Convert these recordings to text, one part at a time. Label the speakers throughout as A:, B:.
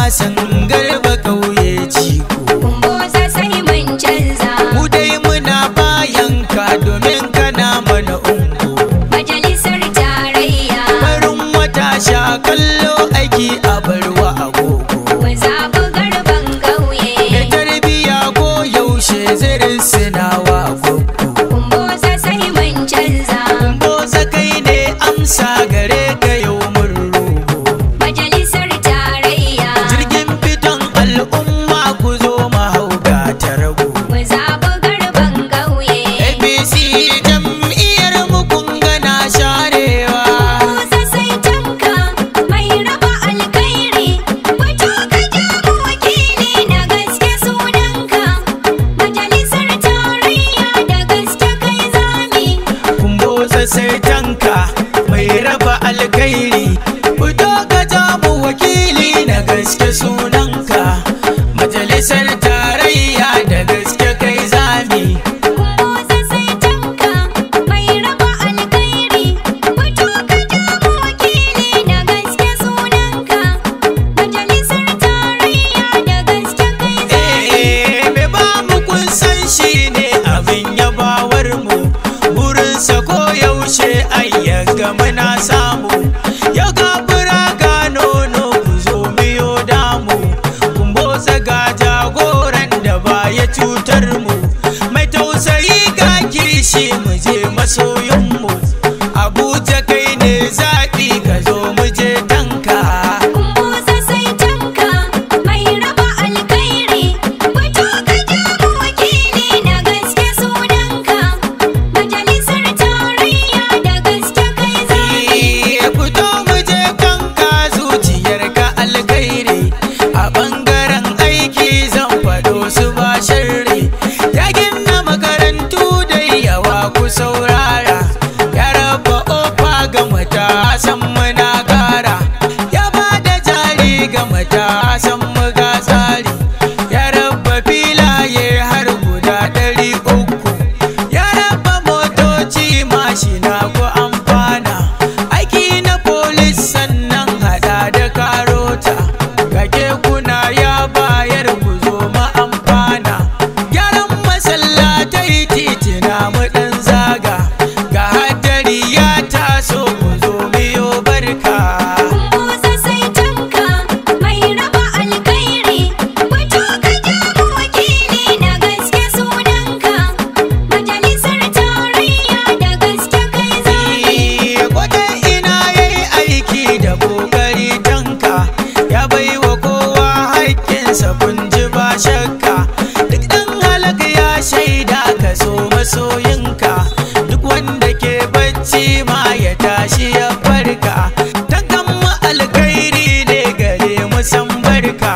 A: Hassan Garba Kauye jiko.
B: Kumbotso sai mun canza.
A: Mu dai muna bayan ka domin kana mana ungo.
B: Majalisar tarayya.
A: Farin wata sha kallo aiki a barwa agogo.
B: Mu zaɓi Garban Kauye.
A: Mai tarbiya ko yaushe zirin sinawa gogo.
B: Kumbotso sai mun canza.
A: Kumbotso kai ne amsa gare ka yau mun rogo.
B: Majalisar tarayya.
A: Jirgin fiton al'umma ku zo mu hau ga tarago.
B: Mu zaɓi Garban Kauye.
A: APC jam'iyyar mu kun gana sharewa.
B: Kumbotso sai tanka mai raba alkhairi. Fito ka ja mu wakili na gaske sunanka. Majalisar tarayya da gaske kai zami.
A: Kumbotso sai tanka mai raba alkhairi. Fito ka ja mu wakili na gaske sunanka. Majalisar tarayya da gaske kai zami.
B: Kumbotso sai tanka mai raba alkhairi. Fito ka ja mu wakili na gaske sunanka. Majalisar tarayya da gaske kai zami.
A: Eh, me ba mu kun san shi ne abin yabawar mu. Burinsa ko yaushe ai ya ga muna samu. Ya ga fura ga nono ku zo miyo damu. Kumbotso ga jagoran da ba ya cutar mu. Mai tausayi ga kishi mu je masoyin mu. Abuja kai ne zaɓi ka zo mu je tanka.
B: Kumbotso sai tanka mai raba alkhairi. Fito ka ja mu wakili na gaske sunanka. Majalisar tarayya da gaske kai zami.
A: Fito mu je kanka zuciyarka alkhairi. A bangaren aiki zan faɗo su ba sharri. Ya gina makarantu da yawa ku saurara. Ya raba ofa ga matasan muna kara. Ya ba da jari ga matasan mu ga tsari. Ya raba filaye har guda 300. Ya raba motoci mashina ku amfana. Aiki na polis sannan hada da karota. Ga kekuna ya bayar ku zo mu amfana. Gyaran masallatai titina mu dan zaga. Ga hadari ya taso ku zo miyo barka.
B: Kumbotso sai tanka mai raba alkhairi. Fito ka ja mu wakili na gaske sunanka. Majalisar tarayya da gaske kai zami.
A: Kwata ina yayi aiki da kokari tanka. Ya baiwa kowa haƙƙinsa kun ji ba shakka. Duk ɗan halaka ya shaida ka so masoyinka. Duk wanda ke bacci ma ya tashi ya farka. Tankan mu alkhairi ne gare mu san barka.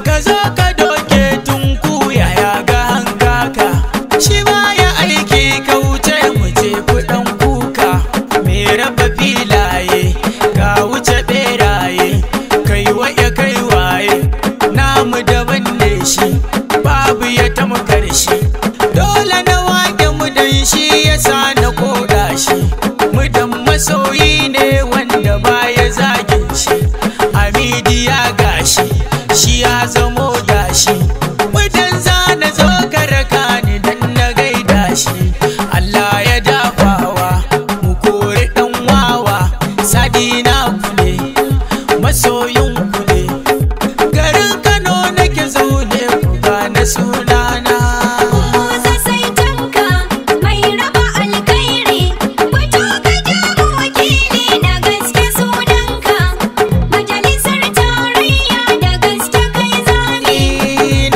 A: Ka zo ka doke tunku yaya ga hankaka. Shi ma ya aiki ka wuce mu je kuɗin kuka. Me raba filaye ka wuce beraye. Kai waye kai waye namu daban ne shi. Babu ya tamkar shi. Dole na wake mu dan shi yasa na koda shi. Mu dan masoyi ne wanda baya zagin shi. Amidi ya gashi shi ya zamo gashi. Mu dan zana zo ka raka ni dan na gaida shi. Allah ya dafawa mu kori dan wawa. Sadina ku ne masoyin ku ne. Garin Kano nake zaune ku gane sunana.
B: Kumbotso sai tanka mai raba alkhairi. Fito ka ja mu wakili na gaske sunanka. Majalisar tarayya da gaske kai zami.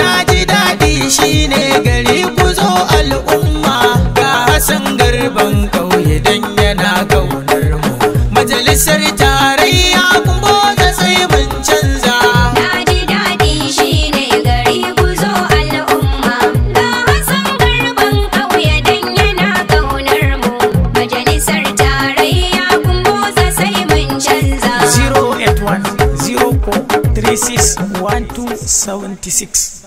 A: Na ji daɗi shine gari ku zo al'umma. Ga Hassan Garban Kauye dan yana kaunar mu. Majalisar tarayya Kumbotso sai mun canza.
B: Na ji daɗi shine gari ku zo al'umma. Ga Hassan Garban Kauye dan yana ƙaunar mu. Majalisar tarayya Kumbotso sai mun canza.
A: 081 04 36 12 76.